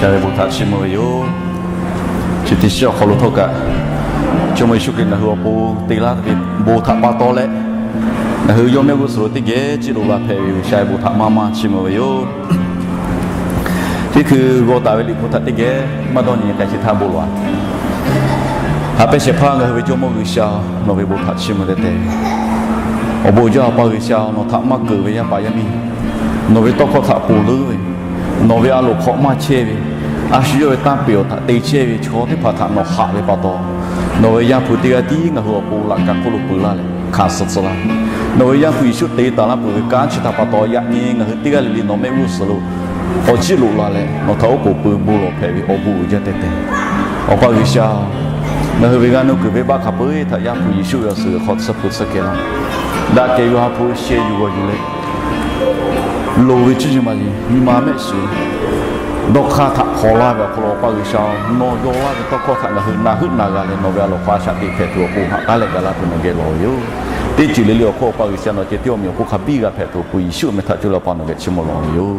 G'uiˬsha ve bon htaꞈ chiˇ mvuh ve yoˬ. Chi teˇ shiˉ awˬ hk'aw lo htawˇ kaꞈ, Jawˇmawˇ Yeˍsuˆ Hkriꞈ ngaˬ hui awˬ pon te laˇ ve bon htaꞈ pa taw leh, ngaˬ hui yawˇ mehˆ g'uˇ suhˍ lo teˇ geh ciˇ loꞈ la hpehꞈ ve G'uiˬsha ve bon htaꞈ maˇ maˇ chiˇ mvuh ve yoˬ. Teˇ hkui g'aw taˍ ve Liꞈ hpu htaꞈ teˇ geh maˇ dawˇ nyi k'ai chi htaˇ bon lawˬ-a. Haꞈ pehˇ shehˍ hpaˇ ngaˬ hui ve Jawˇmawˇ G'uiˬsha, nawˬ ve bon htaꞈ chiˇ mvuh teh teh. Awˬ bon jaˇ Awˬ pa G'uiˬsha, nawˬ htaꞈ maˇ keunˍ ve yaˇ paˍ yaˇ miˇ, nawˬ ve tawˇ hkawˇ htaꞈ ponˬ leuˉ ve, nawˬ ve a loˍ hk'awꞈ maˇ chehˇ ve, a shu yawˇ ve tanˇ peꞈ awˬ htaꞈ te chehˇ ve chaw teˇ hpaˍ htaꞈ nawˬ haꞈ ve pa taw, nawˬ ve Yaˇ hpu teˇ g'aˇ tiˉ ngaˬ hui awˬ pon laꞈ ka hk'oˆ lo peuˬ laˇ leh hkanˍ suh tcuh laˇ. Nawˬ ve Yaˇ hpu Yeˍsuˆ te taˍ laˇ peuˬ ve kanˉ chi htaꞈ pa taw, yaꞈ nyi ngaˬ hui teˇ g'aˇ le le nawˬ mehˆ g'uˇ suhˍ lo awˬ ciˉ loꞈ la leh nawˬ htaꞈ oˉ k'oˍ pui bon lawˬ hpehꞈ ve awˬ bon uiˍ jaˇ teh teh. Awˬ pa G'uiˬsha, ngaˬ hui ve g'a nuˇ kuiˬ venˇbaˆ hk'a peu-eˬ htaꞈ Yaˇ hpu Yeˍsuˆ ve awˬ suhˍ hk'aw tsuhˇ hpu tsuhˇ kehˬ laˇ. Daꞈ kehˬ ve ha hpu sheh yuˬ g'awˬ yuˬ leh, loˍ ve cuˇ yiˍ maˍ yiˍ nyi ma mehˆ shiˍ, dawˇ hk'aˇ htaꞈ hk'awꞈ laˇ ve awˬ hk'aw lo Awˬ pa G'uiˬsha, nawˬ yaw laˇ ve tawˇ hkawˇ htaꞈ ngaˬ hui na heuˆ na g'a leh nawˬ ve a loˍ hk'aw a shaꞈ teꞈ hpehꞈ tuˬ awˬ pon haꞈ k'aˉ leh gaˬ laˇ tuˬ nawˬ geh lawˬ ve yoˬ. Teˇ ceuˬ le le awˬ hk'oˆ Awˬ pa G'uiˬsha nawˬ ceh tiˉ awˬ meꞈ awˬ hponˇ hk'a biˇ g'a hpehꞈ tuˬ awˬ pon Yeˍsuˆ meh htaꞈ cuˇ leh Awˬ pa nawˬ geh chiˇ mvuh lawˬ ve yoˬ.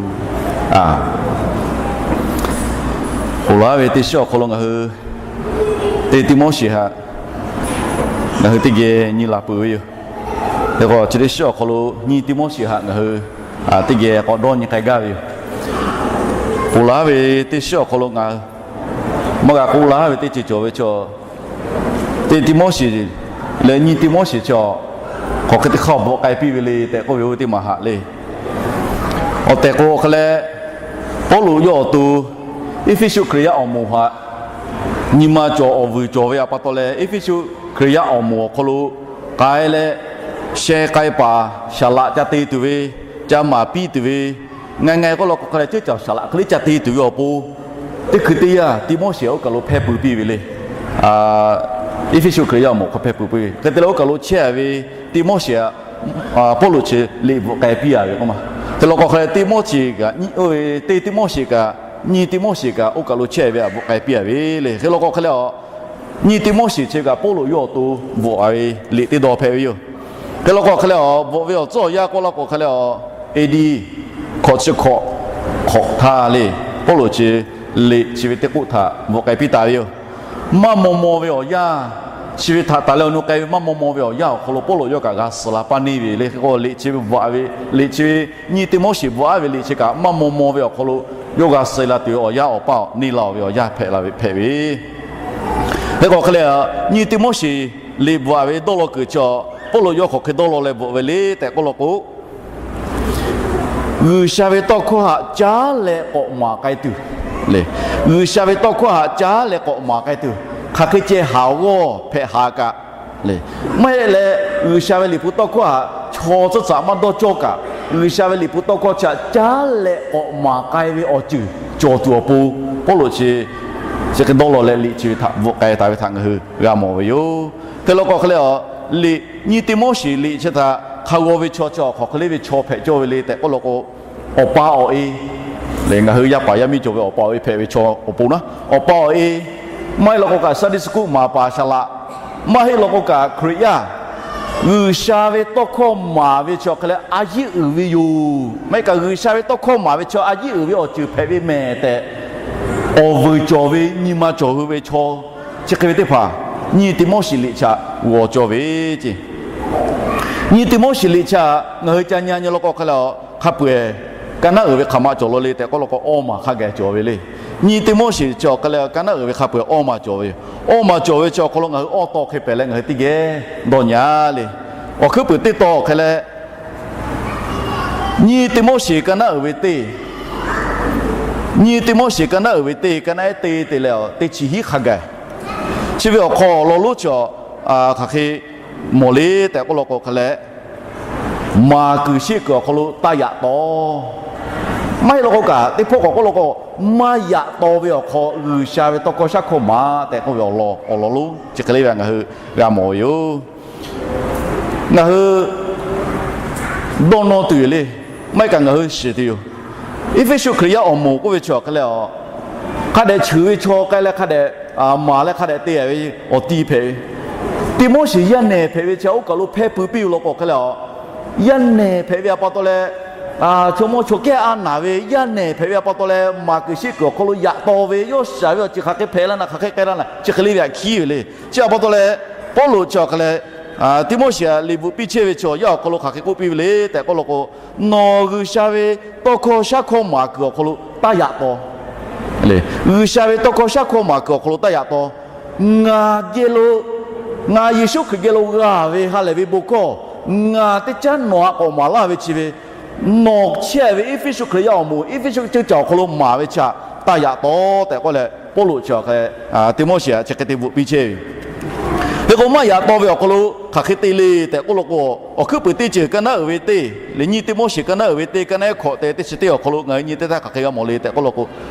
Aˬ, ponˬ laˬ ve teˇ shiˉ awˬ hk'aw lo ngaˬ hui teˇ Tiˆmoˉseˍ htaꞈ ngaˬ hui teˇ geh nyi la peuˬ ve yoˬ. Hk'e k'o chi teˇ shiˉ awˬ hk'aw lo nyiˇ Tiˆmoˉseˍ htaꞈ ngaˬ hui teˇ geh k'awꞈ dawˇ nyi k'ai gaˇ ve yoˬ. Ponˬ laˬ ve teˇ shiˉ awˬ hk'aw lo ngaˬ hui maˇ g'a k'oˆ laˇ ve teˇ ceuˬ cawˬ ve chaw, teˇ Tiˆmoˉseˍ leh nyiˇ Tiˆmoˉseˍ chaw, hk'aˬ hk'e teˇ hk'aˇ bvuhꞈ k'ai piˇ ve le tehꞈ k'oˆ ve oˇ ve teˇ maˬ haꞈ le. Awˬ tehˬ k'o hk'e leh, Pawˇluꞈ yawˇ awˬ to Eˇfeˇsuꞈ Hkriꞈ yaˇ awˬ moˍ htaꞈ nyi ma cawˬ awˬ vuiˬ cawˬ ve pa taw leh, Eˇfeˇsuꞈ Hkriꞈ yaˇ awˬ moˍ awˬ hk'aw lo k'ai leh, sheh k'ai paˍ saˍ laꞈ ca te tuˬ ve, ca maˍ piˇ tuˬ ve, ngaˬ ngaˬ k'oˆ la k'o hk'e leh ceuˉ caˬ saˍ laꞈ hk'e le ca te tuˬ ve awˬ pon, teˇ hkui teˇ yanˇ Tiˆmoˉseˍ oˇ kaˬ lo hpehˇ pui piˇ ve le. Eˇfeˇsuꞈ Hkriꞈ yaˇ awˬ moˍ hk'aw hpehˇ pui piˇ ve hk'e te leh, oˇ kaˬ lo chehˇ ve Tiˆmoˉseˍ htaꞈ Pawˇluꞈ chi liꞈ bvuhꞈ k'ai piˇ a ve k'oˆ ma. Hk'e la k'o hk'e leh Tiˆmoˉseˍ kaꞈ, teˇ Tiˆmoˉseˍ kaꞈ nyiˇ Tiˆmoˉseˍ kaꞈ oˇ kaˬ lo chehˇ ve htaꞈ bvuhꞈ k'ai piˇ a ve le. Hk'e la k'o hk'e leh, nyiˇ Tiˆmoˉseˍ chi kaꞈ Pawˇluꞈ yawˇ awˬ to bvuhꞈ a ve liꞈ teˇ dawˇ hpehꞈ ve yoˬ. Hk'e la k'o hk'e leh, bvuhꞈ ve awˬ tcuhˉ awˬ yanˇ k'oˆ la k'o hk'e leh, A.D. hkawꞈ chi hkawꞈ hk'awꞈ htaˇ le, Pawˇluꞈ chi liꞈ chi ve teˇ k'oˆ htaꞈ bvuhꞈ k'ai piˇ taˍ ve yoˬ. Maˇ maw maw ve awˬ yanˇ, chi ve htaꞈ taˍ leh awˬ nu k'ai ve maˇ maw maw ve awˬ yanˇ awˬ hk'aw lo Pawˇluꞈ yawˇ kaꞈ g'a suh la paˇ neˇ ve le. Hk'e k'o liꞈ chi ve bvuhꞈ ve, liꞈ chi ve nyiˇ Tiˆmoˉseˍ bvuhꞈ a ve liꞈ chi kaꞈ maˇ maw maw ve awˬ hk'aw lo yawˇ g'a suh la tuˬ ve awˬ yanˇ awˬ paˇ neˇ la ve awˬ yanˇ hpehꞈ la ve hpehꞈ ve. Hk'e k'o hk'e leh, nyiˇ Tiˆmoˉseˍ liꞈ bvuhꞈ ve dawˇ law kuiˬ chi, Pawˇluꞈ yawˇ hk'aˬ hk'e dawˇ law leh bvuhꞈ ve le tehꞈ k'oˆ la k'o, G'uiˬsha ve tawˇ hkawˇ htaꞈ caˉ leh k'awꞈ maˍ k'ai tuˬ le. G'uiˬsha ve tawˇ hkawˇ htaꞈ caˉ leh k'awꞈ maˍ k'ai tuˬ, hk'aˬ hk'e ceh haˍ g'awˇ hpehꞈ haˍ kaꞈ le, maˇ heˆ leh G'uiˬsha ve liꞈ hpu tawˇ hkawˇ htaꞈ chaw tcuhˉ tcuhꞈ maˇ dawˇ cawˇ kaꞈ, G'uiˬsha ve liꞈ hpu tawˇ hkawˇ chi htaꞈ caˉ leh k'awꞈ maˍ k'ai ve awˬ ceuˬ cawˬ tuˬ awˬ pon, Pawˇluꞈ chi chi hk'e dawˇ law leh liꞈ chi ve htaꞈ bvuhꞈ k'ai taˍ ve htaꞈ ngaˬ hui g'a mawˬ ve yoˬ. Hk'e la k'o hk'e leh, liꞈ nyiˇ Tiˆmoˉseˍ liꞈ chi htaꞈ hk'a g'aw ve chaw chi hk'aˬ hk'e le ve chaw hpehꞈ cawˇ ve le tehꞈ k'oˆ la k'o, awˬ pa awˬ e le, ngaˬ hui yaˇ paˍ yaˇ miˇ cawˬ ve awˬ pa awˬ e hpehꞈ ve chaw awˬ pon naˉ, awˬ pa awˬ e, maˇ heˆ la k'o kaꞈ Sunday school maˍ paˍ saˍ laꞈ, maˇ heˆ la k'o kaꞈ Hkriꞈ yaˇ, G'uiˬsha ve tawˇ hkawˇ maˍ ve chi hk'e leh a yiˉ uiˍ ve yoˬ. Maˇ heˆ kaꞈ G'uiˬsha ve tawˇ hkawˇ maˍ ve chi a yiˉ uiˍ ve awˬ ceuˬ hpehꞈ ve mehˍ tehꞈ, awˬ vuiˬ cawˬ ve nyi ma cawˬ hui ve chaw chi hk'e ve teˇ hpaˍ nyiˇ Tiˆmoˉseˍ liꞈ chi htaꞈ g'aw cawˇ ve ce. Nyiˇ Tiˆmoˉseˍ liꞈ chi htaꞈ ngaˬ hui ca nyi nyi la k'o hk'e leh, hk'a peu-eˬ ka naˉ uiˍ ve hk'aˬ ma cawˬ la le tehꞈ k'oˆ la k'o, awˇ maˬ hk'a gaˬ cawˬ ve le. Nyiˇ Tiˆmoˉseˍ chi awˬ hk'e leh ka naˉ uiˍ ve hk'a peu-eˬ awˇ maˬ cawˬ ve yoˬ. Awˇ maˬ cawˬ ve chi awˬ hk'aw lo ngaˬ hui awˇ taw hk'e pehˍ leh ngaˬ hui teˇ geh dawˇ nyi le. Awˬ hkuiˉ puiˍ teˇ taw awˬ hk'e leh, nyiˇ Tiˆmoˉseˍ ka naˉ uiˍ ve teˇ, nyiˇ Tiˆmoˉseˍ ka naˉ uiˍ ve teˇ, ka naˉ ehˉ te te leh teˇ chi hiˉ hk'a gaˬ. Chi ve awˬ hk'aw awˬ lawn lonˉ chi hk'aˬ hk'e mawˬ le tehꞈ k'oˆ la k'o hk'e leh, maˍ kuiˬ sheˆ kuiˬ awˬ hk'aw lo taˇ yaꞈ taw. Maˇ heˆ la k'o kaꞈ teˇ hpawˇ k'awꞈ k'oˆ la k'o, maˇ yaꞈ taw ve awˬ hk'aw G'uiˬsha ve tawˇ hkawˇ shaˉ hkawˇ maˍ tehꞈ k'oˆ ve awˬ lawn awˬ lawn lonˉ chi hk'e le ve ngaˬ hui g'a mawˬ ve yoˬ. Ngaˬ hui dawˇ nawˇ tuˬ yoˬ le. Maˇ heˆ kaꞈ ngaˬ hui shiˍ tuˬ yoˬ. Eˇfeˇsuꞈ Hkriꞈ yaˇ awˬ moˍ k'oˆ ve chi awˬ hk'e leh, hk'a dehꞈ cheuˬ ve chaw k'ai leh hk'a dehꞈ maˍ leh hk'a dehꞈ te ve awˬ ti hpehꞈ ve. Tiˆmoˉseˍ yaˇ nehˬ hpehꞈ ve chi oˇ kaˬ lo hpehˇ pui piˇ ve la k'o hk'e leh, yaˇ nehˬ hpehꞈ ve pa taw leh, chaw mawˇ chaw kehˉ a naˍ ve yaˇ nehˬ hpehꞈ ve a pa taw leh, maˍ kuiˬ sheˆ kuiˬ awˬ hk'aw lo yaꞈ taw ve yawˇ shaˍ ve awˬ ceuˬ hk'aˬ hk'e hpehꞈ la naˍ, hk'aˬ hk'e k'ai la naˍ, chi hk'e le ve aꞈ hkiˉ ve le. Chi a pa taw leh, Pawˇluꞈ chi awˬ hk'a leh Tiˆmoˉseˍ htaꞈ liꞈ bvuhꞈ piˇ chehˇ ve chaw yaˇ awˬ hk'aw lo hk'aˬ hk'e k'oˆ piˇ ve le tehꞈ k'oˆ law k'o, nawˬ G'uiˬsha ve tawˇ hkawˇ shaˉ hkawˇ maˍ kuiˬ awˬ hk'aw lo taˇ yaꞈ taw. G'uiˬsha ve tawˇ hkawˇ shaˉ hkawˇ maˍ kuiˬ awˬ hk'aw lo taˇ yaꞈ taw. Ngaˬ geh lo, ngaˬ Yeˍsuˆ Hkriꞈ geh lo g'a ve ha lehˬ ve bon hkawˇ, ngaˬ teˇ caˉ nawˬ htaꞈ k'awꞈ maˍ laˇ ve chi ve, nawˬ chehˇ ve Eˇfeˇsuꞈ Hkriꞈ yaˇ awˬ moˍ, Eˇfeˇsuꞈ ceuˇ caˬ awˬ hk'aw lo maˍ ve chi htaꞈ taˇ yaꞈ taw tehꞈ k'oˆ leh, Pawˇluꞈ chi awˬ hk'a Tiˆmoˉseˍ htaꞈ chi hk'e te bvuhꞈ piˇ chehˇ ve. Hk'e k'o, maˇ yaꞈ taw ve awˬ hk'aw lo hk'aˬ hk'e te le tehꞈ k'oˆ law k'o, awˬ hkuiˉ puiˍ teˇ ceuˬ ka naˉ uiˍ ve teˇ, leh nyi Tiˆmoˉseˍ ka naˉ uiˍ ve teˇ, ka naˉ ehˉ hkawꞈ te teˇ chi teˇ awˬ hk'aw lo ngaˬ hui nyi teˇ htaˇ hk'aˬ hk'e g'a mawˬ le tehꞈ k'oˆ law k'o,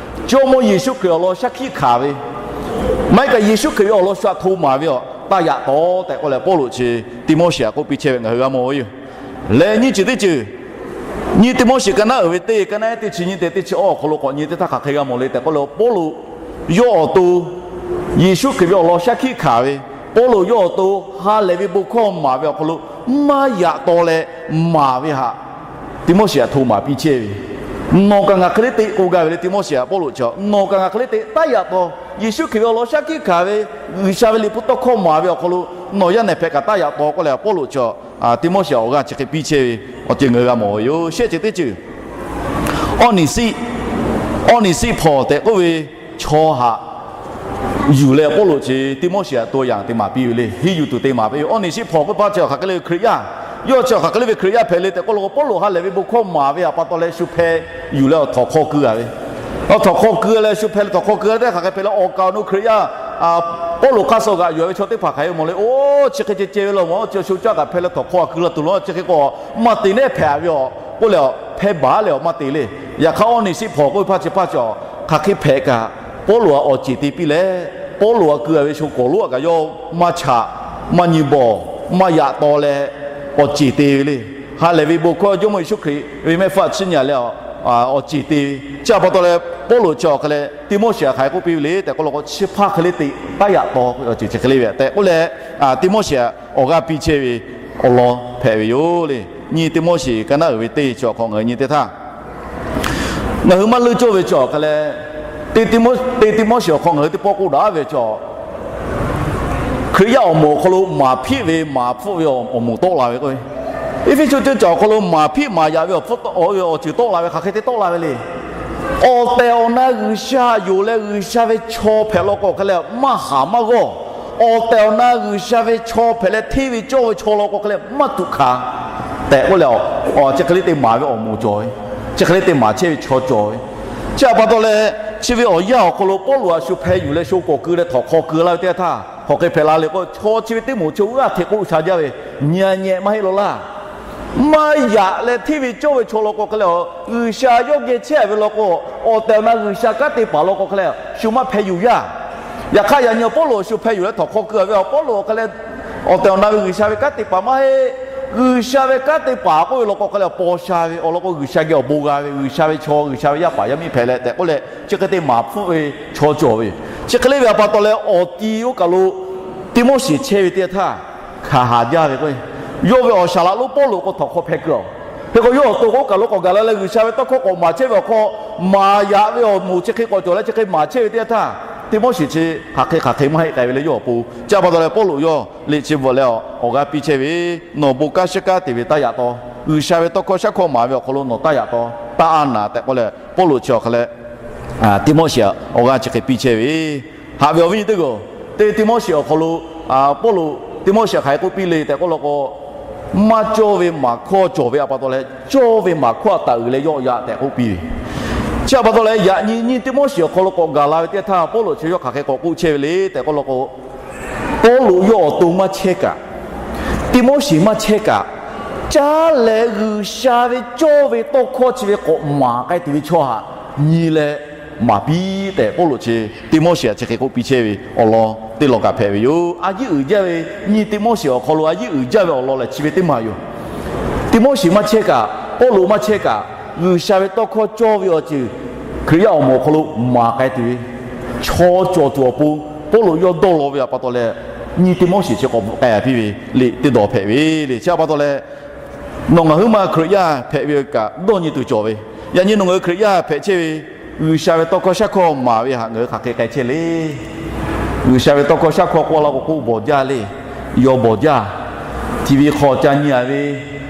Jawˇmawˇ Yeˍsuˆ Hkriꞈ awˬ lawn shaˉ hkiˆ hkanˍ ve, maˇ heˆ kaꞈ Yeˍsuˆ Hkriꞈ ve awˬ lawn shu htaꞈ hto maˍ ve awˬ taˇ yaꞈ taw tehꞈ k'oˆ leh, Pawˇluꞈ chi Tiˆmoˉseˍ htaꞈ k'oˆ piˇ chehˇ ve ngaˬ hui g'a mawˬ ve yoˬ. Leh nyiˇ ceuˬ teˇ ceuˬ, nyi Tiˆmoˉseˍ ka naˉ uiˍ ve teˇ, ka naˉ ehˉ teˇ chi nyiˇ te teˇ chi awˬ hk'aw lo k'awꞈ nyi teˇ htaˇ hk'aˬ hk'e g'a mawˬ le tehꞈ k'oˆ law k'o, Pawˇluꞈ yawˇ awˬ to Yeˍsuˆ Hkriꞈ ve awˬ lawn shaˉ hkiˆ hkanˍ ve, Pawˇluꞈ yawˇ awˬ to ha lehˬ ve bon hkawˇ maˍ ve awˬ hk'aw lo maˇ yaꞈ taw leh maˍ ve htaꞈ Tiˆmoˉseˍ htaꞈ hto maˍ piˇ chehˇ ve. Nawˬ kaꞈ ngaˬ hk'e le te k'oˆ gaˇ ve le, Tiˆmoˉseˍ htaꞈ Pawˇluꞈ chi, nawˬ kaꞈ ngaˬ hk'e le te taˇ yaꞈ taw. Yeˍsuˆ Hkriꞈ ve awˬ lawn shaˉ hkiˆ hkanˍ ve, G'uiˬsha ve liꞈ hpu tawˇ hkawˇ maˍ ve awˬ hk'aw lo nawˬ yaˇ nehˬ hpehꞈ kaꞈ taˇ yaꞈ taw k'oˆ leh, Pawˇluꞈ chi Tiˆmoˉseˍ htaꞈ awˬ g'aˇ chi hk'e piˇ chehˇ ve awˬ ceuˬ ngaˬ hui g'a mawˬ ve yoˬ. Shehˆ ceuˬ teˇ ceuˬ, Awˇniˍsiˆ, Awˇniˍsiˆhpawˍ tehꞈ k'oˆ ve chaw htaꞈ yuˬ leh Pawˇluꞈ chi Tiˆmoˉseˍ htaꞈ to yanˍ te maˍ piˇ ve le. Henˇ yuˬ tuˬ te maˍ piˇ ve. Awˇniˍsiˆhpawˍ k'oˆ ve hpaˇ chi awˬ hk'aˬ hk'e le ve Hkriꞈ yaˇ, yawˇ chi awˬ hk'aˬ hk'e le ve Hkriꞈ yaˇ hpehꞈ le tehꞈ k'oˆ law k'o, Pawˇluꞈ ha lehˬ ve bon hkawˇ maˍ ve htaꞈ pa taw leh shu hpeh yuˬ leh awˬ htawnˍ hk'aw keu a ve, awˬ htawnˍ hk'aw keu leh shu hpeh leh htawnˍ hk'aw keu leh teˇ hk'aˬ hk'e hpehꞈ leh awˬ kaˍ awˬ nu Hkriꞈ yaˇ Pawˇluꞈ hk'aˇ suh g'aꞈ yuˬ a ve chaw teˇ hpaˍ hk'aˬ hk'e mawˬ le. Oˇ, chi hk'e ceh ceh ve law mawˬ, chi shu caˇ kaꞈ hpeh leh htawnˍ hk'aw a keu la tuˬ law, chi hk'e k'o maˇ te nehˉ hpehꞈ a ve awˬ k'oˆ leh, hpeh baˬ leh awˬ maˇ te le. Yaꞈ hk'aˇ Awˇniˍsiˆhpawˍ k'oˆ ve hpaˇ chi hpaˇ chi awˬ hk'aˬ hk'e hpehꞈ kaꞈ, Pawˇluꞈ htaꞈ awˬ ceˬ te piˇ leh, Pawˇluꞈ htaꞈ keu a ve shu k'awˍ lonˉ htaꞈ kaꞈ yawˇ maˇ chaꞈ, maˇ nyi bawˬ, maˇ yaꞈ taw leh awˬ ceˬ te ve le. Ha lehˬ ve bon hkawˇ Jawˇmawˇ Yeˍsuˆ Hkriꞈ ve mehˆ hpfuhˇ htaꞈ chiˇ nyi leh awˬ ceˬ te ve. Chi htaꞈ pa taw leh Pawˇluꞈ chi awˬ hk'a leh Tiˆmoˉseˍ htaꞈ hk'aˬ hk'e k'oˆ piˇ ve le tehꞈ k'oˆ law k'o, chi hpaˇ hk'e le te taˇ yaꞈ taw, awˬ ceˬ chi hk'e le ve tehꞈ k'oˆ leh, Tiˆmoˉseˍ htaꞈ awˬ g'aˇ piˇ chehˇ ve awˬ lawn hpehꞈ ve yoˬ le. Nyi Tiˆmoˉseˍ ka naˉ uiˍ ve teˇ chi awˬ hk'aw ngaˬ hui nyi teˇ htaˇ, ngaˬ hui maˇ leuˇ cawˇ ve chi awˬ hk'a leh, teˇ Tiˆmoˉseˍ awˬ hk'aw ngaˬ hui teˇ pawˆ k'oˆ daꞈ ve chi Hkriꞈ yaˇ awˬ moˍ awˬ hk'aw lo maˍ hpiˆ ve maˍ hpfuhˆ ve awˬ moˍ tawˆ la ve k'o, Eˇfeˇsuꞈ ceuˇ caˬ awˬ hk'aw lo maˍ hpiˆ maˍ yaꞈ ve awˬ hpfuhˆ ve awˬ ceuˬ tawˆ la ve hk'aˬ hk'e te tawˆ la ve le. Awˬ tehˬ awˬ na G'uiˬsha yonˍ leh G'uiˬsha ve chaw hpehꞈ law k'o hk'e leh maˇ haˍ maˇ g'awˇ. Awˬ tehˬ awˬ na G'uiˬsha ve chaw hpehꞈ leh hteˇ ve cawˇ ve chaw law k'o hk'e leh maˇ tuꞈ hkanˍ tehꞈ k'oˆ leh, chi hk'e le te maˍ ve awˬ moˍ cawˬ ve, chi hk'e le te maˍ chehˇ ve chaw cawˬ ve. Chi htaꞈ pa taw leh, chi ve awˬ yanˇ awˬ hk'aw lo Pawˇluꞈ htaꞈ shu hpeh yuˬ leh shu k'awꞈ keu leh htawnˍ hk'aw keu laˇ ve teˇ htaˇ, hk'aˬ hk'e hpehꞈ la le k'o, chaw chi ve teˇ moˍ chi g'aˇ hteꞈ k'oˆ sha jaˇ ve, nyi a nyi maˇ heˆ law laˇ. Maˇ yaꞈ leh hteˇ ve cawˇ ve chaw law k'o hk'e leh, G'uiˬsha yawˇ geh chehˇ ve law k'o, awˬ tehˬ awˬ na G'uiˬsha kanˉ te paˍ law k'o hk'e leh, shu maˇ hpeh yuˬ yaˇ. Yaꞈ hk'aˇ yaꞈ nyi awˬ Pawˇluꞈ shu hpeh yuˬ leh htawnˍ hk'aw keu a ve awˬ Pawˇluꞈ awˬ hk'a leh, awˬ tehˬ awˬ na ve G'uiˬsha ve kanˉ te paˍ maˇ heˆ. G'uiˬsha ve kanˉ te paˍ k'oˆ ve law k'o hk'e leh paw sha ve awˬ lawn k'o, G'uiˬsha geh awˬ bon g'a ve, G'uiˬsha ve chaw, G'uiˬsha ve yaˇ paˍ yaˇ miˇ hpehꞈ leh tehꞈ k'oˆ leh, chi hk'e te maˍ hpfuhˆ ve chaw cawˬ ve. Chi hk'e le ve a pa taw leh, awˬ ti oˇ kaˬ lo Tiˆmoˉseˍ chehˇ ve teˇ htaˇ, hkanˍ haˍ jaˇ ve k'o, yawˇ ve awˬ shaˍ laꞈ lonˉ Pawˇluꞈ k'o htawnˍ hk'aw hpeh keu a. Hk'e k'o yawˇ awˬ to k'o oˇ kaˬ lo k'awꞈ gaˬ la leh G'uiˬsha ve tawˇ hkawˇ k'awꞈ maˍ chehˇ ve awˬ hk'aw, maˍ yaꞈ ve awˬ moˍ chi hk'e k'awꞈ cawˬ leh chi hk'e maˍ chehˇ ve teˇ htaˇ, Tiˆmoˉseˍ chi hk'aˬ hk'e hk'aˬ hk'e maˇ heˆ k'ai ve le yawˇ awˬ pon. Chi a pa taw leh Pawˇluꞈ yawˇ liꞈ chi bvuhꞈ leh awˬ g'aˇ piˇ chehˇ ve, nawˬ bon kanˉ shiˉ kanˉ te ve taˇ yaꞈ taw. G'uiˬsha ve tawˇ hkawˇ shaˉ hkawˇ maˍ ve awˬ hk'aw lo nawˬ taˇ yaꞈ taw, taˇ a naˍ tehꞈ k'oˆ leh Pawˇluꞈ chi awˬ hk'a leh Tiˆmoˉseˍ awˬ g'aˇ chi hk'e piˇ chehˇ ve, haꞈ ve awˬ viˉ nyi teˇ g'aˇ, teˇ Tiˆmoˉseˍ awˬ hk'aw lo Pawˇluꞈ Tiˆmoˉseˍ hk'aˬ hk'e k'oˆ piˇ le tehꞈ k'oˆ law k'o, maˇ cawˇ ve maˍ hkawˇ cawˬ ve a pa taw leh, cawˇ ve maˍ hkawˇ htaꞈ taˍ uiˍ leh yawˆ yaꞈ tehꞈ k'oˆ piˇ ve. Chi a pa taw leh yaꞈ nyi nyi Tiˆmoˉseˍ awˬ hk'aw lo k'awꞈ gaˬ la ve teˇ htaˇ, Pawˇluꞈ chi yawˇ hk'aˬ hk'e k'awꞈ k'oˆ chehˇ ve le tehꞈ k'oˆ law k'o, Pawˇluꞈ yawˇ awˬ to maˇ chehˇ kaꞈ, Tiˆmoˉseˍ maˇ chehˇ kaꞈ, caˇ leh G'uiˬsha ve cawˇ ve tawˇ hkawˇ chi ve k'awꞈ maˍ k'ai tuˬ ve chaw htaꞈ nyi leh maˍ piˇ tehꞈ Pawˇluꞈ chi Tiˆmoˉseˍ htaꞈ chi hk'e k'oˆ piˇ chehˇ ve awˬ lawn teˇ lawn kaꞈ hpehꞈ ve yoˬ. A yeˉ uiˍ jaˇ ve nyi Tiˆmoˉseˍ awˬ hk'aw lo a yeˉ uiˍ jaˇ ve awˬ lawn lehˬ chi ve teˇ maˬ yoˬ. Tiˆmoˉseˍ maˇ chehˇ kaꞈ, Pawˇluꞈ maˇ chehˇ kaꞈ, G'uiˬsha ve tawˇ hkawˇ cawˇ ve awˬ ceuˬ Hkriꞈ yaˇ awˬ moˍ awˬ hk'aw lo maˍ k'ai tuˬ ve chaw cawˬ tuˬ awˬ pon, Pawˇluꞈ yawˇ dawˇ law ve a pa taw leh, nyi Tiˆmoˉseˍ chi k'awꞈ bvuhꞈ k'ai a piˇ ve liꞈ teˇ dawˬ hpehꞈ ve le. Chi a pa taw leh, Nawˬ ngaˬ huiˉ ma Hkriꞈ yaˇ hpehꞈ ve kaꞈ dawˇ nyi tuˬ cawˬ ve, yaꞈ nyi nawˬ ngaˬ hui Hkriꞈ yaˇ hpehꞈ chehˇ ve, G'uiˬsha ve tawˇ hkawˇ shaˉ hkawˇ maˍ ve htaꞈ ngaˬ hui hk'aˬ hk'e k'ai chehˇ le. G'uiˬsha ve tawˇ hkawˇ shaˉ hkawˇ k'oˆ laˇ k'o k'oˆ bawˬ jaˇ le. Yawˇ bawˬ jaˇ. TV hk'aw ca nyi a ve,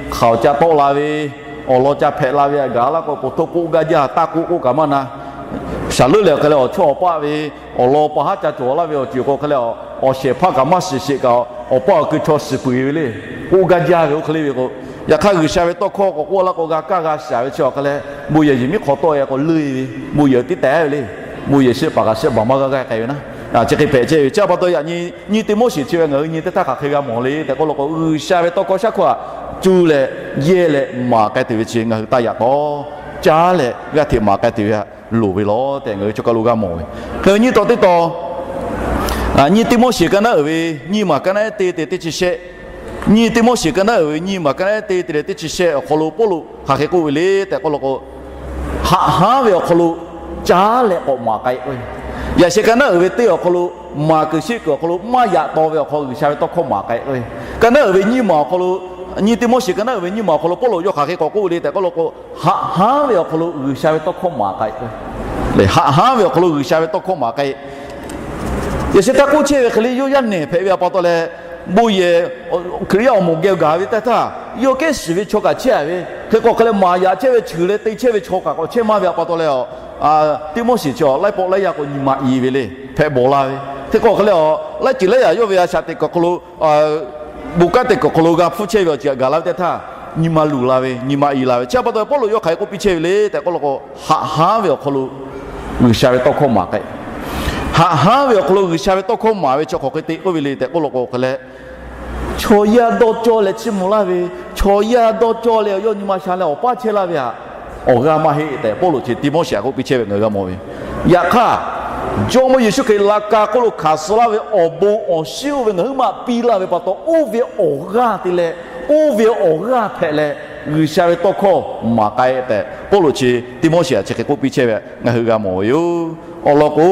hk'aoˍ ca tawˆ la ve, awˬ lawn ca hpehꞈ la ve htaꞈ gaˬ laˇ k'o, k'oˍ htoˆ k'oˆ gaˇ jaˇ, taˇ k'oˆ k'oˆ kaꞈ maˇ na. Shaˍ leuˉ lehˬ hk'e leh awˬ chawˇ awˬ paˆ ve awˬ lawn pa haˉ ca cawˬ laˇ ve awˬ ceuˬ k'o hk'e leh, awˬ shehˍ hpaˇ kaꞈ maˇ shiˍ sheˍ kaꞈ, awˬ paˆ awˬ kui chaw shiˍ peuˬ ve le. K'oˆ gaˇ jaˇ ve oˇ hk'e le ve k'o, yaꞈ hk'aˇ G'uiˬsha ve tawˇ hkawˇ k'awꞈ k'oˆ laˇ k'o g'a kaˇ g'a shaˍ ve chi awˬ hk'e leh, bon yehˬ yehˬ miˉ hk'aw tawˆ e k'o leuˇ e ve, bon yehˬ tiˉ tehˉ ve le. Bon yehˬ shiˉ paˍ kaꞈ shiˉ baˬ maˇ g'a g'a k'ai ve naˉ, chi hk'e hpehꞈ chehˇ ve. Chi pa taw yaꞈ nyi nyiˇ Tiˆmoˉseˍ chi ve ngaˬ hui nyi teˇ htaˇ hk'aˬ hk'e g'a mawˬ le tehꞈ k'oˆ law k'o, G'uiˬsha ve tawˇ hkawˇ shaˉ hkawˇ htaꞈ cuˇ leh yehˇ leh maˍ k'ai tuˬ ve chi ngaˬ hui taˇ yaꞈ taw, caˉ leh g'aˇ hteꞈ maˍ k'ai tuˬ ve htaꞈ loˍ ve law tehꞈ ngaˬ hui chaw kaˬ lo g'a mawˬ ve. Hk'e ve nyiˇ taw teˇ taw, nyiˇ Tiˆmoˉseˍ ka naˉ uiˍ ve nyiˇ maˬ ka naˉ ehˉ te te teˇ chi shehˆ, nyiˇ Tiˆmoˉseˍ ka naˉ uiˍ ve nyiˇ maˬ ka naˉ ehˉ te te leh teˇ chi shehˆ awˬ hk'aw lo Pawˇluꞈ hk'aˬ hk'e k'oˆ ve le tehꞈ k'oˆ law k'o, haꞈ haˉ ve awˬ hk'aw lo caˉ leh k'awꞈ maˍ k'ai k'o, yaꞈ sheh ka naˉ uiˍ ve teˇ awˬ hk'aw lo maˍ kuiˬ sheˆ kuiˬ awˬ hk'aw lo maˇ yaꞈ taw ve awˬ hk'aw G'uiˬsha ve tawˇ hkawˇ maˍ k'ai k'o, ka naˉ uiˍ ve nyiˇ maˬ awˬ hk'aw lo, nyiˇ Tiˆmoˉseˍ ka naˉ uiˍ ve nyiˇ maˬ awˬ hk'aw lo Pawˇluꞈ yawˇ hk'aˬ hk'e k'awꞈ k'oˆ ve le tehꞈ k'oˆ law k'o, haꞈ haˉ ve awˬ hk'aw lo G'uiˬsha ve tawˇ hkawˇ maˍ k'ai k'o, haꞈ haˉ ve awˬ hk'aw lo G'uiˬsha ve tawˇ hkawˇ maˍ k'ai. Yaꞈ sheh htaˇ k'oˆ chehˇ ve hk'e le, yawˇ yaˇ nehˬ hpehꞈ ve a pa taw leh, bon yehˬ Hkriꞈ yaˇ awˬ moˍ geh gaˬ ve teˇ htaˇ, yawˇ kehˉ shiˍ ve chaw kaꞈ chehˇ a ve, hk'e k'o hk'e leh maˍ yaꞈ chehˇ ve, cheuˬ leh te chehˇ ve chaw kaꞈ k'awꞈ chehˇ maˇ ve a pa taw leh, Tiˆmoˉseˍ chi laiˉ pawˆ laiˉ yaˇ k'o nyi ma i ve le, hpehꞈ bawˬ la ve. Hk'e k'o hk'e leh, laiˉ ceuˬ laiˉ yaꞈ yawˇ ve a shaꞈ teꞈ kuiˬ hk'aw lo, bon kanˉ teꞈ kuiˬ hk'aw lo g'a hpfuhˇ chehˇ ve awˬ ceuˬ htaꞈ gaˬ la ve teˇ htaˇ, nyi ma luˬ la ve, nyi ma i la ve. Chi a pa taw Pawˇluꞈ yawˇ hk'aˬ hk'e k'oˆ piˇ chehˇ ve le tehꞈ k'oˆ law k'o, haꞈ haˉ ve awˬ hk'aw lo G'uiˬsha ve tawˇ hkawˇ maˍ k'ai. Haꞈ haˉ ve awˬ hk'aw lo G'uiˬsha ve tawˇ hkawˇ maˍ ve chi hk'aˬ hk'e te k'oˆ ve le tehꞈ k'oˆ law k'o hk'e leh, chaw yaˇ dawˇ cawˇ leh chiˇ mvuh laˇ ve, chaw yaˇ dawˇ cawˇ leh yawˇ nyi ma sha leh awˬ paˇ chehˇ laˇ ve htaꞈ awˬ g'aˇ maˇ heˆ tehꞈ Pawˇluꞈ chi Tiˆmoˉseˍ htaꞈ k'oˆ piˇ chehˇ ve ngaˬ hui g'a mawˬ ve. Yaꞈ hk'aˇ, Jawˇmawˇ Yeˍsuˆ Hkriꞈ laꞈ ka hk'oˆ lo hkanˍ suh laˇ ve awˬ bon awˬ shinˉ oˇ ve ngaˬ huiˉ maˬ piˇ laˇ ve pa taw, oˇ ve awˬ g'aˇ te leh, oˇ ve awˬ g'aˇ hpehꞈ leh, G'uiˬsha ve tawˇ hkawˇ maˍ k'ai tehꞈ Pawˇluꞈ chi Tiˆmoˉseˍ htaꞈ chi hk'e k'oˆ piˇ chehˇ ve ngaˬ hui g'a mawˬ ve yoˬ. Awˬ lawn k'o,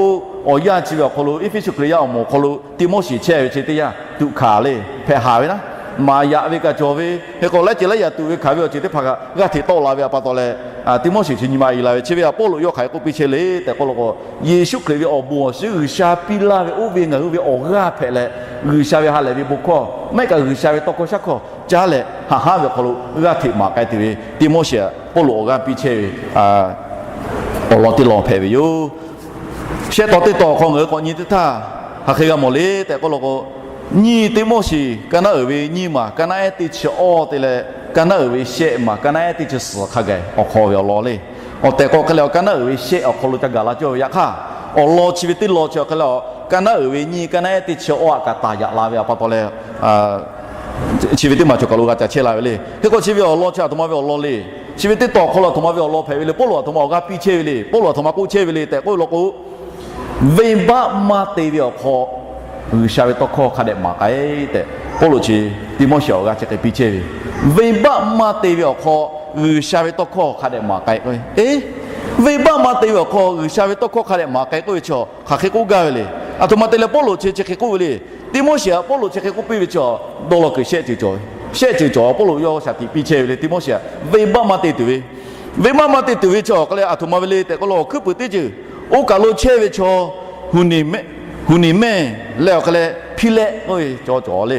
awˬ yanˇ chi ve awˬ hk'aw lo Eˇfeˇsuꞈ Hkriꞈ yaˇ awˬ moˍ awˬ hk'aw lo Tiˆmoˉseˍ chehˇ ve chi teˇ yanˇ tuꞈ hkanˍ le, hpehꞈ haˍ ve naˉ, maˍ yaꞈ ve kaꞈ cawˬ ve, hk'e k'o laiˉ ceuˬ laiˉ yaꞈ tuꞈ ve hkanˍ ve awˬ ceuˬ teˇ hpaˍ kaꞈ g'aˇ hteꞈ tawˆ la ve a pa taw leh, Tiˆmoˉseˍ chi nyi ma i la ve. Chi ve htaꞈ Pawˇluꞈ yawˇ hk'aˬ hk'e k'oˆ piˇ chehˇ le tehꞈ k'oˆ law k'o, Yeˍsuˆ Hkriꞈ ve awˬ bon awˬ shinˉ G'uiˬsha piˇ laˇ ve oˇ ve ngaˬ hui ve awˬ g'aˇ hpehꞈ leh, G'uiˬsha ve ha lehˬ ve bon hkawˇ maˇ heˆ kaꞈ G'uiˬsha ve tawˇ hkawˇ shaˉ hkawˇ caˉ leh haꞈ haˉ ve awˬ hk'aw lo g'aˇ hteꞈ maˍ k'ai tuˬ ve Tiˆmoˉseˍ htaꞈ Pawˇluꞈ awˬ g'aˇ piˇ chehˇ ve awˬ lawn teˇ lawn hpehꞈ ve yoˬ. Shehˆ taw teˇ taw awˬ hk'aw ngaˬ hui k'awꞈ nyi teˇ htaˇ, hk'aˬ hk'e g'a mawˬ le tehꞈ k'oˆ law k'o, nyiˇ Tiˆmoˉseˍ ka naˉ uiˍ ve nyiˇ maˬ ka naˉ ehˉ teˇ chi awˇ te leh, ka naˉ uiˍ ve shehˆ maˬ ka naˉ ehˉ teˇ chi suhˍ hk'a gaˬ awˬ hk'aw ve awˬ lawn le. Awˬ tehˬ k'o hk'e leh, ka naˉ uiˍ ve shehˆ awˬ hk'aw lo ca gaˬ la cawˇ ve yaꞈ hk'aˇ, awˬ lawn chi ve teˇ lawn chi awˬ hk'e leh, ka naˉ uiˍ ve nyiˇ ka naˉ ehˉ teˇ chi awˇ htaꞈ kaꞈ taˍ yaꞈ la ve a pa taw leh, chi ve teˇ maˬ cawˬ kaˬ lo g'a ca chehˇ la ve le. Hk'e k'o chi ve awˬ lawn chi aˬ htoꞈ ma ve awˬ lawn le. Chi ve teˇ taw awˬ hk'aw lo aˬ htoꞈ ma ve awˬ lawn hpehꞈ ve le. Pawˇluꞈ aˬ htoꞈ ma awˬ g'aˇ piˇ chehˇ ve le. Pawˇluꞈ aˬ htoꞈ ma k'oˆ chehˇ ve le tehꞈ k'oˆ law k'o, venˇbaˆ maˇ te ve awˬ hk'aw G'uiˬsha ve tawˇ hkawˇ hk'a dehꞈ maˍ k'ai tehꞈ Pawˇluꞈ chi Tiˆmoˉseˍ awˬ g'aˇ chi hk'e piˇ chehˇ ve. Venˇbaˆ maˇ te ve awˬ hk'aw G'uiˬsha ve tawˇ hkawˇ hk'a dehꞈ maˍ k'ai k'o, eˉ, venˇbaˆ maˇ te ve awˬ hk'aw G'uiˬsha ve tawˇ hkawˇ hk'a dehꞈ maˍ k'ai k'oˆ ve chi hk'aˬ hk'e k'oˆ gaˇ ve le. Aˬ htoꞈ ma te leh Pawˇluꞈ chi chi hk'e k'oˆ ve le. Tiˆmoˉseˍ htaꞈ Pawˇluꞈ chi hk'e k'oˆ piˇ ve chi, dawˇ law kuiˬ shehˆ ceuˬ cawˬ ve, shehˆ ceuˬ cawˬ Pawˇluꞈ yawˇ shaˍ tiꞈ piˇ chehˇ ve le. Tiˆmoˉseˍ htaꞈ venˇbaˆ maˇ te tuˬ ve, venˇbaˆ maˇ te tuˬ ve chi awˬ hk'e leh aˬ htoꞈ ma ve le tehꞈ k'oˆ law, awˬ hkuiˉ puiˍ teˇ ceuˬ, oˇ kaˬ lo chehˇ ve chaw Huˍneˍmehˇ leh awˬ hk'e leh Hpiˇlehˆ k'oˆ ve cawˬ cawˬ le.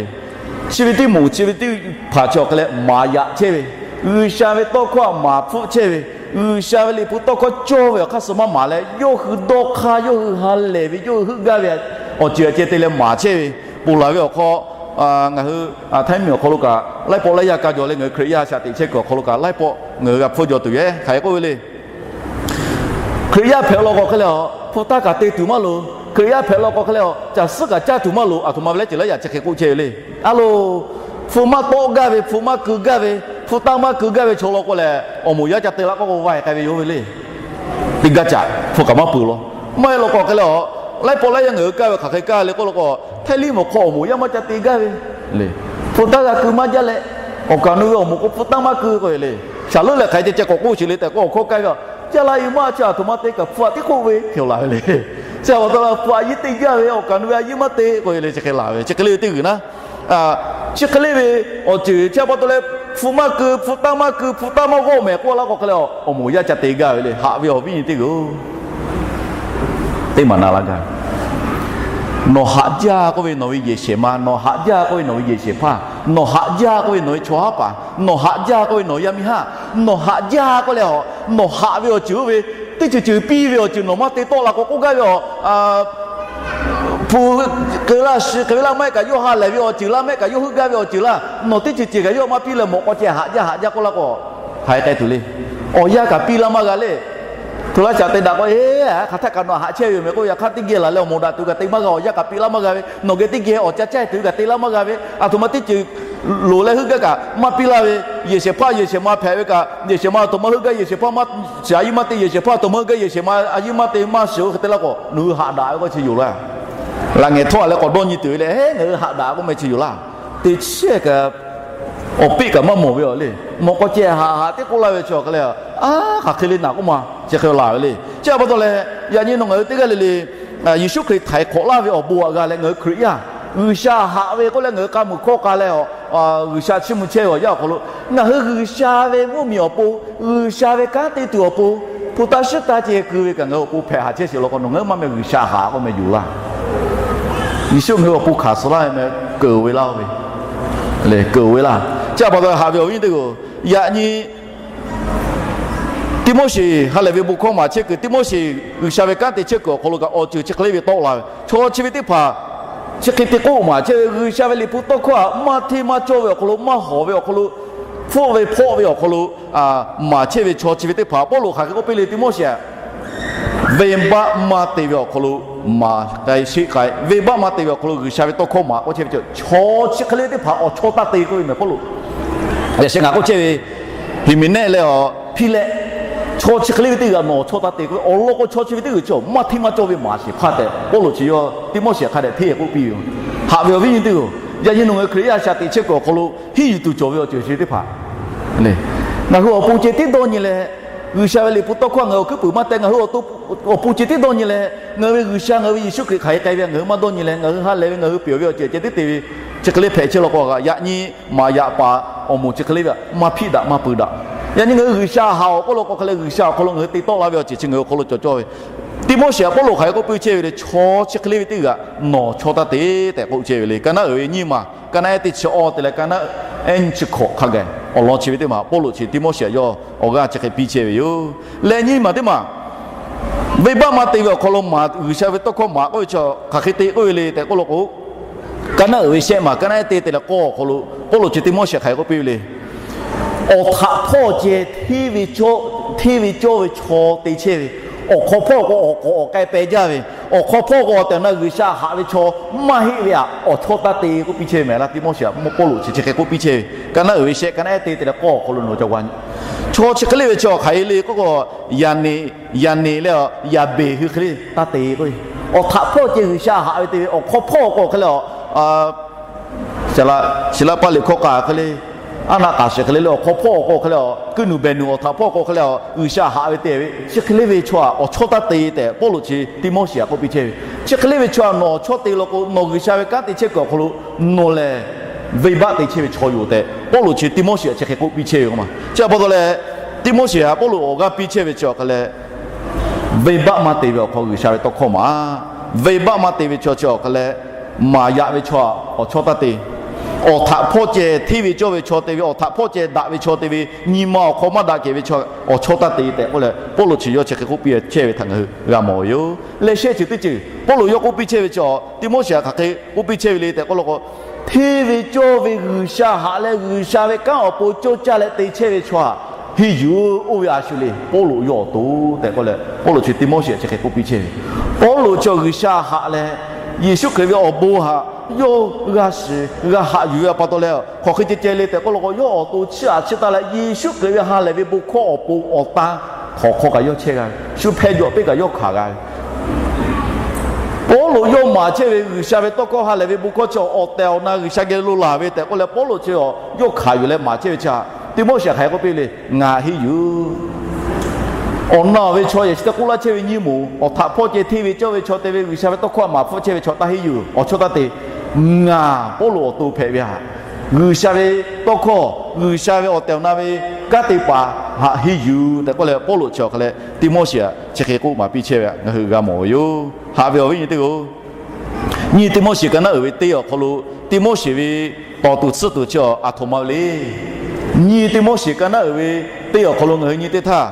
Chi ve teˇ moˍ chi ve teˇ hpaˍ chi awˬ hk'e leh maˍ yaꞈ chehˇ ve, G'uiˬsha ve tawˇ hkawˇ htaꞈ maˍ hpfuhˆ chehˇ ve, G'uiˬsha ve liꞈ hpu tawˇ hkawˇ cawˇ ve awˬ hk'aˇ suh maˇ maˍ leh, yawˇ hui dawˇ hk'aˇ, yawˇ hui ha lehˬ ve, yawˇ hui heuˆ gaˇ ve awˬ ceuˬ awˬ ceh te leh maˍ chehˇ ve, ponˬ laˬ ve awˬ hk'aw, ngaˬ hui Htaiˇ miˬ awˬ hk'aw lo kaꞈ laiˉ pawˆ laiˉ yaˇ ka jaw leh ngaˬ hui Hkriꞈ yaˇ shaꞈ teꞈ chehˇ kuiˬ awˬ hk'aw lo kaꞈ laiˉ pawˆ ngaˬ hui g'a hpfuhˇ jaw tuˬ ve hk'aˬ hk'e k'oˆ ve le. Hkriꞈ yaˇ hpehꞈ law k'o hk'e leh, hpu tanˇ kaꞈ te tuˬ maˇ loˍ. Hkriꞈ yaˇ hpehꞈ law k'o hk'e leh, caˬ suhˉ kaꞈ caˇ tuˬ maˇ loˍ. Aˬ htoꞈ ma ve leh ceuˬ laiˉ yaꞈ chi hk'e k'oˆ chehˇ ve le. A loˍ, hpu maˇ tawˆ gaˇ ve, hpu maˇ keu gaˇ ve, hpu tanˇ maˇ keu gaˇ ve chaw law k'o lehˬ, awˬ moˍ yaˇ ca te laˇ k'oˆ k'o vaˇ e k'ai ve yoˬ ve le. Teˇ gaˇ caꞈ hpu kaꞈ maˇ peuˬ law. Maˇ heˆ law k'o hk'e leh, laiˉ pawˆ laiˉ yaˇ ngaˬ hui kaˇ ve hk'aˬ hk'e kaˇ le k'oˆ law k'o, Htaiˇ liˇ mawˬ hk'aw awˬ moˍ yaˇ maˇ ca te gaˇ ve le. Hpu tanˇ g'a keu maˇ jaˇ leh, awˬ kaˍ nu ve awˬ moˍ k'o hpu tanˇ maˇ keu k'o e le. Shaˍ leuˉ leh hk'aˬ hk'e ceh ceh k'awꞈ k'oˆ sheˍ le tehꞈ k'oˆ awˬ hkawˇ kaˇ ve, caˇ la yuˬ maˇ chi aˬ htoꞈ ma te kaꞈ hpu aꞈ tiˉ k'oˆ ve hpehꞈ laˬ ve le. Chi a pa taw leh hpu aꞈ yiˇ te jaˇ ve, awˬ kaˍ nu ve aꞈ yiˇ maˇ te k'o e le, chi hk'e laˬ ve, chi hk'e le ve teˇ g'uiˬ naˉ. Chi hk'e le ve awˬ ceuˬ chi a pa taw leh hpu maˇ keu, hpu taˇ maˇ keu, hpu taˇ maˇ g'awˆ mehˍ k'oˆ laˇ k'o hk'e leh, awˬ moˍ yaˇ ca te gaˇ ve le. Haꞈ ve awˬ viˉ nyi teˇ g'aˇ-oˬ, teˇ maˬ na laˇ gaˇ. Nawˬ haꞈ jaˇ k'oˆ ve nawˬ ve yehˬ shehˍ ma, nawˬ haꞈ jaˇ k'oˆ ve nawˬ ve yehˬ shehˍ hpaˇ, nawˬ haꞈ jaˇ k'oˆ ve nawˬ ve chaw haˉ paˍ, nawˬ haꞈ jaˇ k'oˆ ve nawˬ ve yaˇ miˇ haˉ, nawˬ haꞈ jaˇ k'oˆ leh a, nawˬ haꞈ ve awˬ ceuˬ oˇ ve teˇ ceuˬ ceuˬ piˇ ve awˬ ceuˬ nawˬ maˇ te tawˆ la k'o k'oˆ gaˇ ve a, hpu keu laˇ, shi keu ve laˇ, maˇ heˆ kaꞈ yawˇ ha lehˬ ve awˬ ceuˬ laˇ, maˇ heˆ kaꞈ yawˇ heuˆ gaˇ ve awˬ ceuˬ laˇ, nawˬ teˇ ceuˬ ceuˬ kaꞈ yawˇ maˇ piˇ leh mawꞈ k'aw ceh haꞈ jaˇ haꞈ jaˇ k'oˆ laˇ k'o, haiˬ k'ai tuˬ le. Awˬ yanˇ kaꞈ piˇ laˇ maˇ g'a le. Hto laˇ shaꞈ te daꞈ k'o, e, hk'aˬ htaˇ kaꞈ nawˬ haꞈ chehˇ ve yoˬ mehˍ k'oˆ, yaꞈ hk'aˇ teˇ geh laˬ leh awˬ moˍ daꞈ tuˬ kaꞈ te maˇ g'a, awˬ yanˇ kaꞈ piˇ laˇ maˇ g'a ve, nawˬ geh teˇ geh awˬ ca caˇ tuˬ kaꞈ te laˇ maˇ g'a ve, aˬ htoꞈ ma teˇ ceuˬ loˍ leh heuˆ gaˇ kaꞈ maˇ piˇ laˇ ve, yehˬ shehˍ hpaˇ yehˬ shehˍ ma hpehꞈ ve kaꞈ, yehˬ shehˍ ma aˬ htoꞈ ma heuˆ gaˇ, yehˬ shehˍ hpaˇ maˇ shaˍ a yiˇ maˇ te, yehˬ shehˍ hpaˇ aˬ htoꞈ ma heuˆ gaˇ, yehˬ shehˍ ma a yiˇ maˇ te maˇ shiˍ-oˬ hk'e te laˇ k'o, nawˬ hui haꞈ daꞈ ve k'oˆ chi yoˬ laˇ. Laꞈ ngehˬ htawˇ a leh k'awꞈ dawˇ nyi tuˬ ve leh, e, ngaˬ hui haꞈ daꞈ k'oˆ meh chi yoˬ laˇ. Teˇ chehˇ kaꞈ awˬ peˆ kaꞈ maˇ mawˬ ve awˬ le. Mawꞈ k'aw ceh haꞈ haꞈ teˇ k'oˆ laˇ ve chi awˬ hk'e leh, a, hk'aˬ hk'e le naˬ k'oˆ ma chi hk'e laˬ ve le. Chi a pa taw leh, yaꞈ nyi nawˬ ngaˬ hui teˇ g'aˇ le le Yeˍsuˆ Hkriꞈ htaiˍ hk'awꞈ laˇ ve awˬ bon aꞈ g'a leh ngaˬ hui Hkriꞈ yaˇ G'uiˬsha haꞈ ve k'oˆ leh ngaˬ hui k'a muiˬ hkawˇ k'a leh, G'uiˬsha chiˇ mvuh chehˇ ve awˬ yanˇ awˬ hk'aw lo, ngaˬ hui G'uiˬsha ve mvuhˇmiˬ awˬ pon, G'uiˬsha ve kanˉ te tuˬ awˬ pon, hpu taˇ shiˉ taˇ ceh keu ve kaꞈ ngaˬ hui awˬ pon hpehꞈ haꞈ chehˇ sheˍ law k'o, nawˬ ngaˬ hui maˇ meh G'uiˬsha haꞈ k'oˆ meh yoˬ laˇ. Yeˍsuˆ ngaˬ hui awˬ pon hkanˍ suh laˇ ve meh keunˍ ve laˇ ve le, keunˍ ve laˇ. Chi a pa taw haꞈ ve awˬ viˉ nyi teˇ g'aˇ-oˬ, yaꞈ nyi Tiˆmoˉseˍ ha lehˬ ve bon hkawˇ maˍ chehˇ kuiˬ, Tiˆmoˉseˍ G'uiˬsha ve kanˉ te chehˇ kuiˬ awˬ hk'aw lo kaꞈ awˬ ceuˬ chi hk'e le ve tawˆ la ve, chaw chi ve teˇ hpaˍ chi hk'e te k'oˆ maˍ chehˇ ve, G'uiˬsha ve Liꞈ hpu tawˇ hkawˇ htaꞈ maˇ hteˇ maˇ cawˇ ve awˬ hk'aw lo, maˇ hawˍ ve awˬ hk'aw lo, hpfuhˆ ve hpawˆ ve awˬ hk'aw lo maˍ chehˇ ve chaw chi ve teˇ hpaˍ Pawˇluꞈ hk'aˬ hk'e k'oˆ piˇ le, Tiˆmoˉseˍ-aˬ, venˇbaˆ maˇ te ve awˬ hk'aw lo maˍ k'ai sheˆ k'ai, venˇbaˆ maˇ te ve awˬ hk'aw lo G'uiˬsha ve tawˇ hkawˇ maˍ k'oˆ chehˇ ve, chaw chi hk'e le ve teˇ hpaˍ awˬ chawˇ taˇ te k'oˆ ve meh Pawˇluꞈ. Yaꞈ sheh ngaˬ k'oˆ chehˇ ve, Hiˍmeˍnehˆ leh a, Hpiˇlehˆ, chaw chi hk'e le ve teˇ g'aˇ nawˬ awˬ chawˇ taˇ te k'oˆ ve, awˬ lawn k'o chaw chi ve teˇ g'aˇ chi maˇ hteˇ maˇ cawˇ ve maˍ sheˍ hpaˇ tehꞈ Pawˇluꞈ chi yawˇ Tiˆmoˉseˍ hk'a dehꞈ hteˇ k'oˆ piˇ ve yoˬ. Haꞈ ve awˬ viˉ nyi teˇ g'aˇ-oˬ, yaꞈ nyi nawˬ ngaˬ hui Hkriꞈ yaˇ shaˍ tiꞈ chehˇ kuiˬ awˬ hk'aw lo hiˉ yuˬ tuˬ cawˬ ve awˬ ceuˬ chi teˇ hpaˍ ngaˬ hui awˬ pon ceh tiˉ dawˇ nyi leh, G'uiˬsha ve Liꞈ hpu tawˇ hkawˇ ngaˬ hui awˬ hkuiˉ puiˍ maˇ teh, ngaˬ hui awˬ pon ceh tiˉ dawˇ nyi leh, ngaˬ hui ve G'uiˬsha ngaˬ hui ve Yeˍsuˆ Hkriꞈ hk'aˬ hk'e k'ai ve ngaˬ hui maˇ dawˇ nyi leh, ngaˬ hui ha lehˬ ve ngaˬ hui peuˬ ve awˬ ceuˬ ceh tiˉ te ve chi hk'e le hpehꞈ chehˇ law k'o, yaꞈ nyi maˍ yaꞈ paˍ awˬ moˍ chi hk'e le ve maˇ hpiˆ daꞈ maˇ pui daꞈ. Yaꞈ nyi ngaˬ hui G'uiˬsha haꞈ awˬ k'oˆ law k'o hk'e leh, G'uiˬsha awˬ hk'aw lo ngaˬ hui te tawˆ la ve awˬ ceuˬ chi ngaˬ hui awˬ hk'aw lo cawˬ cawˇ ve, Tiˆmoˉseˍ htaꞈ Pawˇluꞈ hk'aˬ hk'e k'oˆ piˇ chehˇ ve le, chaw chi hk'e le ve teˇ g'aˇ nawˬ chawˇ taˇ te tehꞈ k'oˆ chehˇ ve le. Ka naˉ uiˍ ve nyiˇ maˬ, ka naˉ ehˉ teˇ chi awˇ te leh ka naˉ ehˉ nyiˇ chi hkawꞈ hk'a gaˬ awˬ lawn chi ve teˇ maˬ Pawˇluꞈ chi Tiˆmoˉseˍ htaꞈ yawˇ awˬ g'aˇ chi hk'e piˇ chehˇ ve yoˬ. Leh nyiˇ maˬ teˇ maˬ, venˇbaˆ maˇ te ve awˬ hk'aw lo maˍ, G'uiˬsha ve tawˇ hkawˇ maˍ k'oˆ ve chi hk'aˬ hk'e te k'oˆ ve le tehꞈ k'oˆ law k'o, ka naˉ uiˍ ve shehˆ maˬ, ka naˉ ehˉ teˇ te leh k'awˇ awˬ hk'aw lo Pawˇluꞈ chi Tiˆmoˉseˍ hk'aˬ hk'e k'oˆ piˇ ve le. Awˬ htaꞈ hpawˇ ceh hteˇ ve cawˇ ve chaw te chehˇ ve, awˬ hk'aw hpawˇ k'o awˬ k'awꞈ awˬ k'ai peh jaˇ ve, awˬ hk'aw hpawˇ k'o awˬ tehˬ awˬ na G'uiˬsha haꞈ ve chaw maˇ heˆ ve htaꞈ awˬ chawˇ taˇ te k'oˆ piˇ chehˇ ve meh laˇ. Tiˆmoˉseˍ htaꞈ Pawˇluꞈ chi chi hk'e k'oˆ piˇ chehˇ ve, ka naˉ uiˍ ve shehˆ, ka naˉ ehˉ teˇ te leh k'awˇ awˬ hk'aw lo nawˬ ca g'a nyi. Chaw chi hk'e le ve chi hk'aˬ hk'e le k'oˆ k'o, yaꞈ nyi, yaꞈ nyi leh a, yaꞈ beˬ hui hk'e le taˇ te k'o, awˬ htaꞈ hpawˇ ceh G'uiˬsha haꞈ ve te ve awˬ hk'aw hpawˇ k'o hk'e le a, Siˍlaˆ paˇ liꞈ hkawˇ k'a hk'e le, aˉ naˆ k'aˍ shiˍ hk'e le le awˬ hk'aw hpawˇ k'o hk'e le a, kuiˇ nuˬ behˬ nuˬ awˬ htaꞈ hpawˇ k'o hk'e le a, G'uiˬsha haꞈ ve te ve chi hk'e le ve chaw htaꞈ awˬ chawˇ taˇ te tehꞈ Pawˇluꞈ chi Tiˆmoˉseˍ htaꞈ k'oˆ piˇ chehˇ ve. Chi hk'e le ve chaw htaꞈ nawˬ chawˇ te law k'o, nawˬ G'uiˬsha ve kanˉ te chehˇ kuiˬ awˬ hk'aw lo nawˬ lehˬ venˇbaˆ te chehˇ ve chaw yoˬ tehꞈ Pawˇluꞈ chi Tiˆmoˉseˍ htaꞈ chi hk'e k'oˆ piˇ chehˇ ve k'o ma. Chi a pa taw leh, Tiˆmoˉseˍ htaꞈ Pawˇluꞈ awˬ g'aˇ piˇ chehˇ ve chi awˬ hk'e leh, venˇbaˆ maˇ te ve awˬ hk'aw G'uiˬsha ve tawˇ hkawˇ maˍ. Venˇbaˆ maˇ te ve chaw chi awˬ hk'e leh, maˍ yaꞈ ve chaw htaꞈ awˬ chawˇ taˇ te. Awˬ htaꞈ hpawˇ ceh hteˇ ve cawˇ ve chaw te ve, awˬ htaꞈ hpawˇ ceh daꞈ ve chaw te ve, nyi ma awˬ hk'aw maˇ daꞈ kehˬ ve chaw awˬ chawˇ taˇ te tehꞈ k'oˆ leh Pawˇluꞈ chi yawˇ chi hk'e k'oˆ piˇ chehˇ ve htaꞈ ngaˬ hui g'a mawˬ ve yoˬ. Leh shehˆ ceuˬ teˇ ceuˬ Pawˇluꞈ yawˇ k'oˆ piˇ chehˇ ve chi Tiˆmoˉseˍ htaꞈ hk'aˬ hk'e k'oˆ piˇ chehˇ ve le tehꞈ k'oˆ law k'o, hteˇ ve cawˇ ve G'uiˬsha haꞈ leh G'uiˬsha ve kanˉ awˬ pon cawˇ caˇ leh te chehˇ ve chaw htaꞈ henˇ yuˬ-oˬ, oˇ ve a shu le Pawˇluꞈ yawˇ awˬ to tehꞈ k'oˆ leh Pawˇluꞈ chi Tiˆmoˉseˍ htaꞈ chi hk'e k'oˆ piˇ chehˇ ve. Pawˇluꞈ chi G'uiˬsha haꞈ leh Yeˍsuˆ Hkriꞈ ve awˬ bon htaꞈ yawˇ g'a shiˍ g'a haꞈ yuˬ ve a pa taw leh, hk'aˬ hk'e ceh ceh le tehꞈ k'oˆ law k'o, yawˇ awˬ to chiˇ aꞈ chiˇ taˇ leh Yeˍsuˆ Hkriꞈ ve ha lehˬ ve bon hkawˇ awˬ pon awˬ tan hk'awꞈ hk'aw kaꞈ yawˇ chehˇ g'a ve, shu hpeh jawꞈ peˇ kaꞈ yawˇ hkanˍ g'a ve. Pawˇluꞈ yawˇ maˍ chehˇ ve G'uiˬsha ve tawˇ hkawˇ ha lehˬ ve bon hkawˇ chi awˬ tehˬ awˬ na G'uiˬsha geh lo laˬ ve tehꞈ k'oˆ leh Pawˇluꞈ chi yawˇ hkanˍ yuˬ leh maˍ chehˇ ve chi htaꞈ Tiˆmoˉseˍ hk'aˬ hk'e k'oˆ piˇ le, ngaˬ henˇ yuˬ. Awˬ na awˬ ve chaw yehˬ chi teˇ k'oˆ laˇ chehˇ ve nyiˇ moˍ, awˬ htaꞈ hpawˇ ceh hteˇ ve cawˇ ve chaw te ve G'uiˬsha ve tawˇ hkawˇ maˍ hpfuhˆ chehˇ ve chaw taˇ henˇ yuˬ, awˬ chawˇ taˇ te. Ngaˬ Pawˇluꞈ awˬ to hpehꞈ ve htaꞈ G'uiˬsha ve tawˇ hkawˇ, G'uiˬsha ve awˬ tehˬ awˬ na ve kanˉ te paˍ haꞈ henˇ yuˬ tehꞈ k'oˆ leh, Pawˇluꞈ chi awˬ hk'a leh Tiˆmoˉseˍ htaꞈ chi hk'e k'oˆ maˍ piˇ chehˇ ve htaꞈ ngaˬ hui g'a mawˬ ve yoˬ. Haꞈ ve awˬ viˉ nyi teˇ hpaˍ-oˬ, nyiˇ Tiˆmoˉseˍ ka naˉ uiˍ ve teˇ awˬ hk'aw lo Tiˆmoˉseˍ ve tawˍ tuˬ tsuhˇ tuˬ chi awˬ aˬ htoꞈ ma ve le. Nyiˇ Tiˆmoˉseˍ ka naˉ uiˍ ve teˇ awˬ hk'aw lo ngaˬ hui nyi teˇ htaˇ,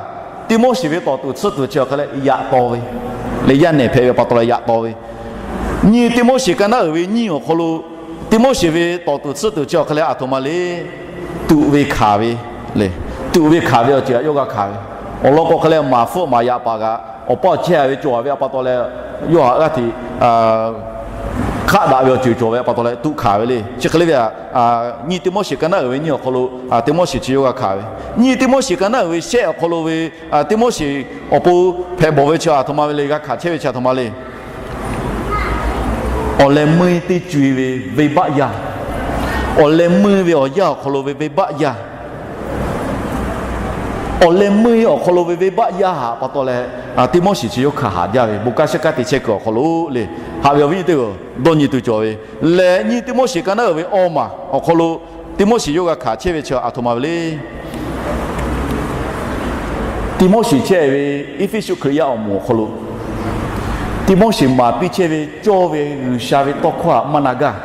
Tiˆmoˉseˍ ve tawˍ tuˬ tsuhˇ tuˬ chi awˬ hk'a leh yaꞈ taw ve, leh yaˇ nehˬ hpehꞈ ve pa taw leh yaꞈ taw ve. Nyiˇ Tiˆmoˉseˍ ka naˉ uiˍ ve nyiˇ awˬ hk'aw lo Tiˆmoˉseˍ ve tawˍ tuˬ tsuhˇ tuˬ chi awˬ hk'a leh aˬ htoꞈ ma le. Tuꞈ ve hkanˍ ve le. Tuꞈ ve hkanˍ ve awˬ ceuˬ htaꞈ yawˇ g'a hkanˍ ve. Awˬ lawn k'o hk'a leh maˍ hpfuhˆ maˍ yaꞈ paˍ kaꞈ awˬ paˇ awˬ chehˇ ve cawˬ ve pa taw leh, yawˇ htaꞈ g'aˇ hteꞈ hk'aˆ daꞈ ve awˬ ceuˬ cawˬ ve pa taw leh tuꞈ hkanˍ ve le. Chi hk'e le ve htaꞈ nyiˇ Tiˆmoˉseˍ ka naˉ uiˍ ve nyiˇ awˬ hk'aw lo Tiˆmoˉseˍ chi yawˇ g'a hkanˍ ve. Nyiˇ Tiˆmoˉseˍ ka naˉ uiˍ ve shehˆ awˬ hk'aw lo ve Tiˆmoˉseˍ awˬ pon hpehꞈ bawˬ ve chi aˬ htoꞈ ma ve le, g'a hkanˍ chehˇ ve chi aˬ htoꞈ ma le. Awˬ leh meuˇ teˇ co-e ve venˇbaˆ yaˇ. Awˬ leh meuˇ ve awˬ yanˇ awˬ hk'aw lo ve venˇbaˆ yaˇ. Awˬ leh meuˇ awˬ hk'aw lo ve venˇbaˆ yaˇ htaꞈ pa taw leh, Tiˆmoˉseˍ chi yawˇ hkanˍ haꞈ jaˇ ve bon kanˉ shiˉ kanˉ te chehˇ kuiˬ awˬ hk'aw lo le. Haꞈ ve awˬ viˉ nyi teˇ hpaˍ-oˬ, dawˇ nyi tuˬ cawˬ ve. Lehˬ nyiˇ Tiˆmoˉseˍ ka naˉ uiˍ ve awˇ maˬ awˬ hk'aw lo Tiˆmoˉseˍ yawˇ g'a hkanˍ chehˇ ve chi aˬ htoꞈ ma ve le. Tiˆmoˉseˍ chehˇ ve Eˇfeˇsuꞈ Hkriꞈ yaˇ awˬ moˍ awˬ hk'aw lo Tiˆmoˉseˍ maˍ piˇ chehˇ ve cawˇ ve G'uiˬsha ve tawˇ hkawˇ htaꞈ maˇ na gaˇ.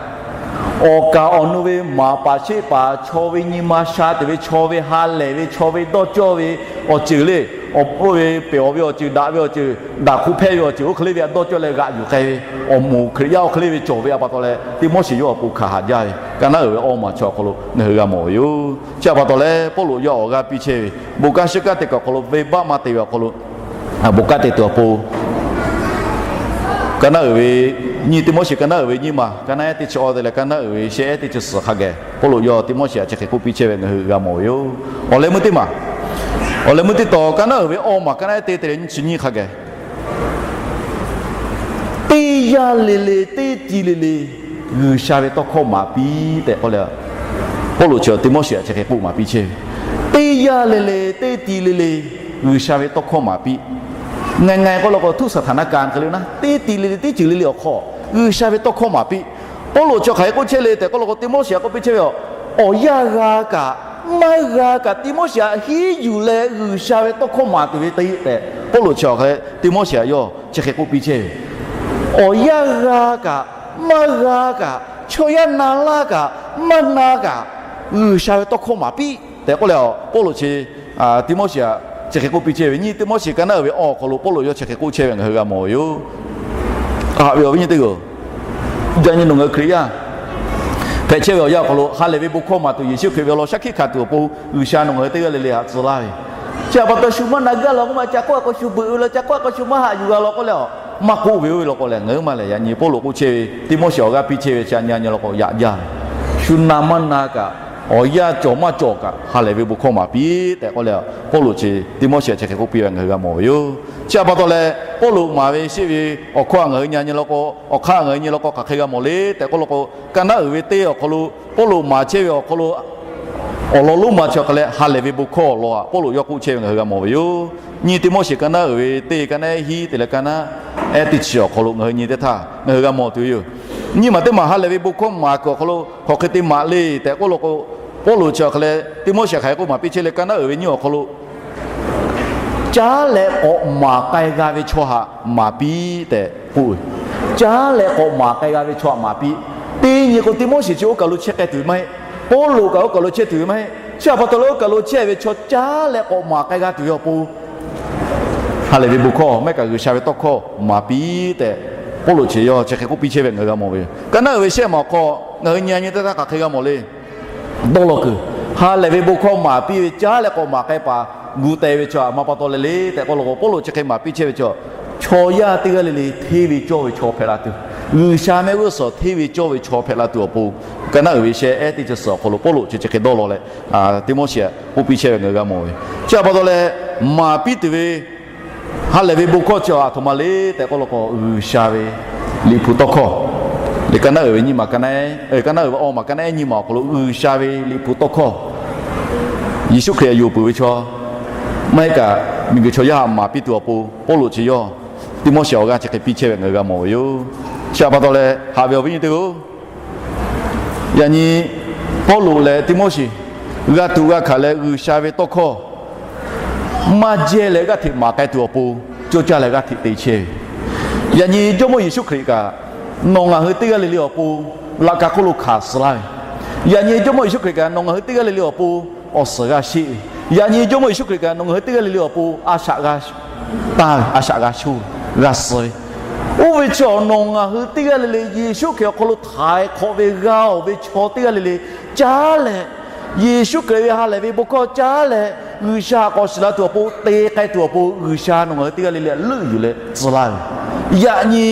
Awˬ kaˍ awˬ nu ve maˍ paˍ sheˆ paˍ chaw ve nyi ma sha tuˬ ve chaw ve ha lehˬ ve chaw ve dawˇ cawˇ ve awˬ ceuˬ le, awˬ pfuhˇ ve pehˬ awˬ ve awˬ ceuˬ, daꞈ ve awˬ ceuˬ, daꞈ hk'u hpehˇ ve awˬ ceuˬ, oˇ hk'e le ve htaꞈ dawˇ cawˇ leh g'aꞈ yuˬ k'ai ve awˬ moˍ Hkriꞈ yaˇ oˇ hk'e le ve cawˬ ve pa taw leh, Tiˆmoˉseˍ yawˇ awˬ pon hkanˍ haꞈ jaˇ ve ka naˉ uiˍ ve awˇ maˬ chi awˬ hk'aw lo ngaˬ hui g'a mawˬ ve yoˬ. Chi pa taw leh Pawˇluꞈ yawˇ awˬ g'aˇ piˇ chehˇ ve bon kanˉ shiˉ kanˉ te kuiˬ awˬ hk'aw lo venˇbaˆ maˇ te ve awˬ hk'aw lo bon kanˉ te tuˬ awˬ pon ka naˉ uiˍ ve, nyiˇ Tiˆmoˉseˍ ka naˉ uiˍ ve nyiˇ maˬ ka naˉ ehˉ teˇ chi awˇ te leh ka naˉ uiˍ ve shehˆ ehˉ teˇ chi suhˍ hk'a geh Pawˇluꞈ yawˇ Tiˆmoˉseˍ htaꞈ chi hk'e k'oˆ piˇ chehˇ ve ngaˬ hui g'a mawˬ ve yoˬ. Awˬ leh meuˇ teˇ maˬ, awˬ leh meuˇ teˇ taw ka naˉ uiˍ ve awˇ maˬ ka naˉ ehˉ teˇ te leh nyiˇ chi nyiˇ hk'a geh teˇ yanˇ le le teˇ ti le le G'uiˬsha ve tawˇ hkawˇ maˍ piˇ tehꞈ k'oˆ leh, Pawˇluꞈ chi Tiˆmoˉseˍ htaꞈ chi hk'e k'oˆ maˍ piˇ chehˇ ve, teˇ yanˇ le le teˇ ti le le G'uiˬsha ve tawˇ hkawˇ maˍ piˇ. Ngaˬ ngaˬ k'oˆ la k'o htuˇ saˍtanˍ naˇ ka hk'e le naˉ, teˇ ti le le teˇ ceuˬ le le awˬ hk'aw G'uiˬsha ve tawˇ hkawˇ maˍ piˇ. Pawˇluꞈ chi hk'aˬ hk'e k'oˆ chehˇ le tehꞈ k'oˆ la k'o, Tiˆmoˉseˍ htaꞈ k'oˆ piˇ chehˇ ve yoˬ. Awˬ yanˇ g'a kaꞈ maˇ g'a kaꞈ Tiˆmoˉseˍ htaꞈ henˇ yuˬ leh G'uiˬsha ve tawˇ hkawˇ maˍ tuˬ ve te tehꞈ Pawˇluꞈ chi hk'aˬ hk'e Tiˆmoˉseˍ htaꞈ yawˇ chi hk'e k'oˆ piˇ chehˇ ve, awˬ yanˇ g'a kaꞈ maˇ g'a kaꞈ chaw yaˇ na laˇ kaꞈ maˇ na kaꞈ G'uiˬsha ve tawˇ hkawˇ maˍ piˇ tehꞈ k'oˆ leh, Pawˇluꞈ chi Tiˆmoˉseˍ htaꞈ chi hk'e k'oˆ piˇ chehˇ ve, nyiˇ Tiˆmoˉseˍ ka naˉ uiˍ ve awˇ awˬ hk'aw lo Pawˇluꞈ yawˇ chi hk'e k'oˆ chehˇ ve ngaˬ hui g'a mawˬ ve yoˬ. Haꞈ ve awˬ viˉ nyi teˇ hpaˍ-oˬ, yaꞈ nyi nawˬ ngaˬ hui Hkriꞈ yaˇ hpehꞈ chehˇ ve awˬ yanˇ awˬ hk'aw lo ha lehˬ ve bon hkawˇ maˍ tuˬ Yeˍsuˆ Hkriꞈ ve awˬ lawn shaˉ hkiˆ hkanˍ tuˬ awˬ pon G'uiˬsha nawˬ ngaˬ hui teˇ g'aˇ le le htaꞈ tcuh laˇ ve, chi htaꞈ pa taw shu maˇ na gaˇ law k'oˆ ma, ca k'oˆ a k'o shu beuꞈ ve law, ca k'oˆ a k'o shu maˇ haꞈ yuˬ g'a law k'oˆ leh, maˇ k'oˆ ve oˇ ve law k'o leh, ngaˬ hui maˇ lehˬ yaꞈ nyi Pawˇluꞈ k'oˆ chehˇ ve Tiˆmoˉseˍ awˬ g'aˇ piˇ chehˇ ve chi a nyi a nyi law k'o yaꞈ jaˇ ve, shu na maˇ na kaꞈ awˬ yanˇ cawˬ maˇ cawˬ kaꞈ ha lehˬ ve bon hkawˇ maˍ piˇ tehꞈ k'oˆ leh, Pawˇluꞈ chi Tiˆmoˉseˍ htaꞈ chi hk'e k'oˆ piˇ ve ngaˬ hui g'a mawˬ ve yoˬ. Chi htaꞈ pa taw leh Pawˇluꞈ maˍ ve shehˆ ve awˬ hkawˇ htaꞈ ngaˬ hui nyi a nyi law k'o, awˬ hk'aˇ ngaˬ hui nyi law k'o hk'aˬ hk'e g'a mawˬ le tehꞈ k'oˆ la k'o, ka naˉ uiˍ ve teˇ awˬ hk'aw lo Pawˇluꞈ maˍ chehˇ ve awˬ hk'aw lo awˬ lawn lonˉ ma chi awˬ hk'a leh ha lehˬ ve bon hkawˇ awˬ lawn htaꞈ Pawˇluꞈ yawˇ k'oˆ chehˇ ve ngaˬ hui g'a mawˬ ve yoˬ. Nyiˇ Tiˆmoˉseˍ ka naˉ uiˍ ve teˇ ka naˉ ehˉ hiˉ te leh ka naˉ ehˉ teˇ chi awˬ hk'aw lo ngaˬ hui nyi teˇ htaˇ ngaˬ hui g'a mawˬ tuˬ ve yoˬ. Nyiˇ maˬ teˇ maˬ ha lehˬ ve bon hkawˇ maˍ kuiˬ awˬ hk'aw lo hk'aˬ hk'e te maˍ le tehꞈ k'oˆ la k'o, Pawˇluꞈ chi awˬ hk'a leh Tiˆmoˉseˍ hk'aˬ hk'e k'oˆ maˍ piˇ chehˇ leh ka naˉ uiˍ ve nyiˇ awˬ hk'aw lo caˉ leh k'awꞈ maˍ k'ai g'a ve chaw htaꞈ maˍ piˇ tehꞈ k'oˆ ve. Caˉ leh k'awꞈ maˍ k'ai g'a ve chaw htaꞈ maˍ piˇ. Teˇ nyi k'o Tiˆmoˉseˍ chi oˇ kaˬ lo chehˇ k'ai tuˬ ve maˇ heˆ. Pawˇluꞈ kaꞈ oˇ kaˬ lo chehˇ tuˬ ve maˇ heˆ. Chi htaꞈ pa taw leh oˇ kaˬ lo chehˇ ve chaw caˉ leh k'awꞈ maˍ k'ai g'a tuˬ ve awˬ pon ha lehˬ ve bon hkawˇ maˇ heˆ kaꞈ G'uiˬsha ve tawˇ hkawˇ maˍ piˇ tehꞈ Pawˇluꞈ chi yawˇ chi hk'e k'oˆ piˇ chehˇ ve ngaˬ hui g'a mawˬ ve yoˬ. Ka naˉ uiˍ ve shehˆ maˬ awˬ hk'aw ngaˬ hui nyi a nyi teˇ htaˇ hk'aˬ hk'e g'a mawˬ le. Dawˇ law kuiˬ, ha lehˬ ve bon hkawˇ maˍ piˇ ve caˉ leh k'awꞈ maˍ k'ai paˍ gu teh ve chaw htaꞈ maˇ pa taw leh le tehꞈ k'oˆ la k'o, Pawˇluꞈ chi hk'e maˍ piˇ chehˇ ve chaw, chaw yaˇ teˇ g'aˇ le le hteˇ ve cawˇ ve chaw hpehꞈ la tuˬ, G'uiˬsha mehˆ g'uˇ suhˍ hteˇ ve cawˇ ve chaw hpehꞈ la tuˬ awˬ pon, ka naˉ uiˍ ve shehˆ ehˉ teˇ chi suhˍ awˬ hk'aw lo Pawˇluꞈ chi chi hk'e dawˇ law leh Tiˆmoˉseˍ htaꞈ k'oˆ piˇ chehˇ ve ngaˬ hui g'a mawˬ ve. Chi htaꞈ pa taw leh maˍ piˇ tuˬ ve ha lehˬ ve bon hkawˇ chi aˬ htoꞈ ma le tehꞈ k'oˆ la k'o, G'uiˬsha ve Liꞈ hpu tawˇ hkawˇ le. Ka naˉ uiˍ ve nyiˇ maˬ ka naˉ ehˉ, ka naˉ uiˍ ve awˇ maˬ ka naˉ ehˉ nyiˇ maˬ awˬ hk'aw lo G'uiˬsha ve Liꞈ hpu tawˇ hkawˇ, Yeˍsuˆ Hkriꞈ htaꞈ yonˍ peuˬ ve chaw maˇ heˆ kaꞈ miˬguiˬ chaw yaˇ htaꞈ maˍ piˇ tuˬ awˬ pon Pawˇluꞈ chi yawˇ Tiˆmoˉseˍ awˬ g'aˇ chi hk'e piˇ chehˇ ve ngaˬ hui g'a mawˬ ve yoˬ. Chi htaꞈ pa taw leh haꞈ ve awˬ viˉ nyi teˇ hpaˍ-oˬ, yaꞈ nyi Pawˇluꞈ leh Tiˆmoˉseˍ g'a tuꞈ g'a hkanˍ leh G'uiˬsha ve tawˇ hkawˇ maˇ jehˇ leh g'aˇ hteꞈ maˍ k'ai tuˬ awˬ pon, cawˇ caˇ leh g'aˇ hteꞈ te chehˇ ve. Yaꞈ nyi Jawˇmawˇ Yeˍsuˆ Hkriꞈ kaꞈ nawˬ ngaˬ hui teˇ g'aˇ le le awˬ pon laꞈ ka hk'oˆ lo hkanˍ suh laˇ ve. Yaꞈ nyi Jawˇmawˇ Yeˍsuˆ Hkriꞈ kaꞈ nawˬ ngaˬ hui teˇ g'aˇ le le awˬ pon awˬ suhˍ g'a sheˆ ve. Yaꞈ nyi Jawˇmawˇ Yeˍsuˆ Hkriꞈ kaꞈ nawˬ ngaˬ hui teˇ g'aˇ le le awˬ pon a shaꞈ g'a taˇ ve, a shaꞈ g'a sho, g'a suh ve. Oˇ ve chi awˬ nawˬ ngaˬ hui teˇ g'aˇ le le Yeˍsuˆ Hkriꞈ awˬ hk'aw lo htaiˍ hk'awꞈ ve g'a awˬ ve chaw teˇ g'aˇ le le caˉ leh, Yeˍsuˆ Hkriꞈ ve ha lehˬ ve bon hkawˇ caˉ leh G'uiˬsha k'awꞈ shiˍ la tuˬ awˬ pon, te k'ai tuˬ awˬ pon G'uiˬsha nawˬ ngaˬ hui teˇ g'aˇ le le leuˆ yuˬ leh tcuh laˇ ve. Yaꞈ nyi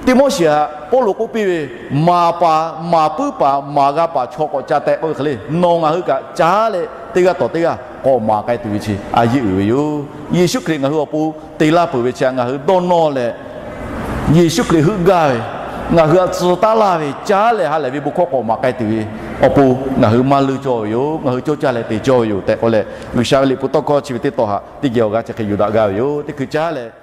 Tiˆmoˉseˍ htaꞈ Pawˇluꞈ k'oˆ piˇ ve, maˍ paˍ maˍ puiˉ paˍ maˍ g'a paˍ chaw k'awꞈ ca tehꞈ k'oˆ ve hk'e le, nawˬ ngaˬ hui kaꞈ caˉ leh teˇ g'aˇ tawˬ teˇ g'aˇ k'awꞈ maˍ k'ai tuˬ ve chi a yeˇ uiˍ ve yoˬ. Yeˍsuˆ Hkriꞈ ngaˬ hui awˬ pon te laˇ peuˬ ve chi htaꞈ ngaˬ hui dawˇ nawˇ leh, Yeˍsuˆ Hkriꞈ heuˆ gaˇ ve, ngaˬ hui htaꞈ tcuh taˉ laˇ ve, caˉ leh ha lehˬ ve bon hkawˇ k'awꞈ maˍ k'ai tuˬ ve awˬ pon ngaˬ hui maˇ leuˆ cawˇ ve yoˬ. Ngaˬ hui cawˇ caˇ leh te cawˇ ve yoˬ tehꞈ k'oˆ leh, G'uiˬsha ve liꞈ hpu tawˇ hkawˇ chi ve teˇ tawˬ htaꞈ teˇ geh awˬ g'aˇ chi hk'e yuˬ daꞈ gaˇ ve yoˬ. Teˇ hkui caˉ leh